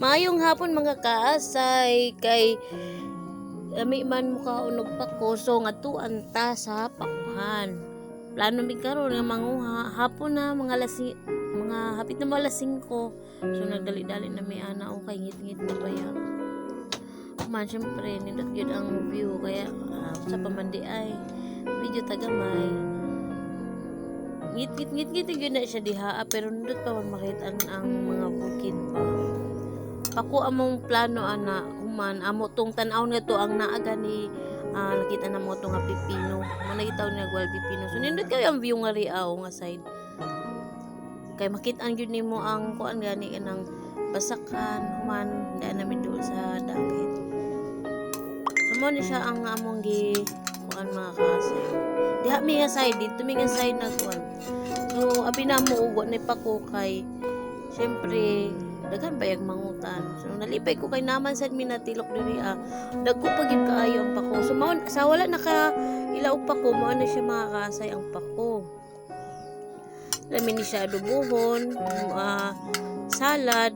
Maayong hapon, mga kaasay, kay lami man mukaon og pako, so ngadtuan ta sa pakuhan. Plano mi karon nga manguha hapon na, mga lasi, mga hapit na mga alas 5. So nagdali-dali na mi ana o kay ngit-ngit na baya. Man, syempre nindot gyud ang view, kaya sa pamandi ay medyo tagamay. Ngit ngit ngit ngit gyud na siya diha, pero nindot pa man makita ang mga bukid pa. Pako among plano ana, human amo tong tan-aw nga to ang naa gani, nakita na mo to nga pipino mo na gitawag nga wild pipino. So nindot kayo ang view nga riaw nga side kay makit-an gyud nimo ang kuan gani, kanang basakan. Human daan namin doon sa dapit. So mo ni siya ang among gi kuan, mga kaasay. Diha mi nga side, dito mi nga side na kuan. So abi na mo ugo ni pako kay syempre daghan bayag mangutan. So nalipay ko kay naman sad mi natilok diri ah. Dagko pa gyud kaayo ang pako. So mao sa wala naka ila og pako, mao na siya, mga kaasay, ang pako. Lami ni siya adobohon, salad.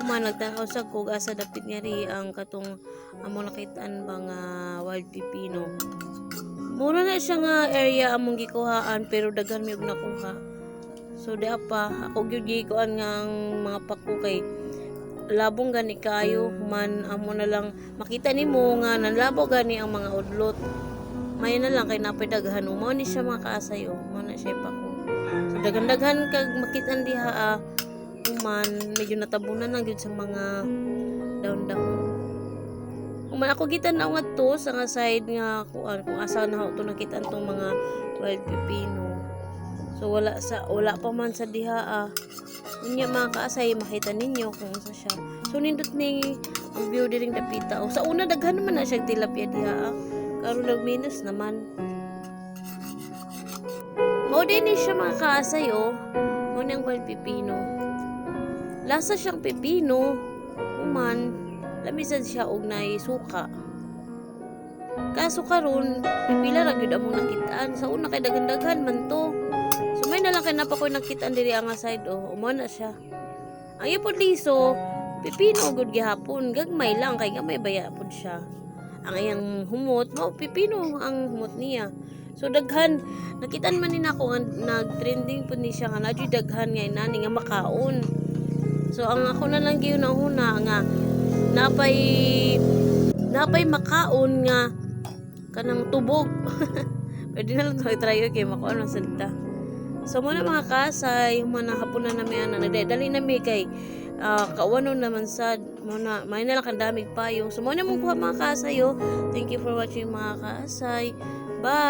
Human nagtan-aw sa kog asa dapit nga ri ang katong amo nakitaan ba nga wild pipino. Mura na siya nga area among gikuhaan, pero daghan mi og nakuha. So di pa ako gyud gikuan nga ang mga pako kay labong gani kaayo. Human amo na lang makita nimo nga nanlabo gani ang mga udlot. May na lang kay napay daghan. Mao ni siya, mga kaasay, oh. Mao na siya pako. So daghan-daghan kag makita diha ah. Human medyo natabunan na gyud sa mga daon-daon. Human ako gitan-aw ngadto sa nga side nga kuan kung asa na to nakita tong mga wild pipino. So wala pa man sa diha ah. Unya, mga kaasay, makita ninyo kung unsa siya. So nindot ni ang view diring dapita. O sa una daghan naman na siya tilapia diha ah. Karon nagminus naman. Mao din ni siya, mga kaasay, oh. Mao ni ang wild pipino. Lasa siyang pipino. Human lamisan siya og nay suka. Kaso karon pipila ra gyud among nakitaan. Sa una kay daghan-daghan man to. So may na lang kay napa ko'y nakitaan diri ang side oh. Umo na siya. Ang iya pod liso, pipino gud gihapon. Gagmay lang kay gamay baya pod siya. Ang iyang humot, mao pipino ang humot niya. So daghan nakitaan man ni nako nga nag-trending pod ni siya nga naa daghan nga inani nga makaon. So ang ako na lang gyud huna nga napay napay makaon nga kanang tubog. Pwede na lang try kay makuan man sad ta. So mo na, mga kasay, human na hapon na nami ana, nagdali nami kay kawanon naman sad mo na may na lang kang damig payong. So mo na mong kuha, mga kasay, oh. Thank you for watching, mga kasay. Bye.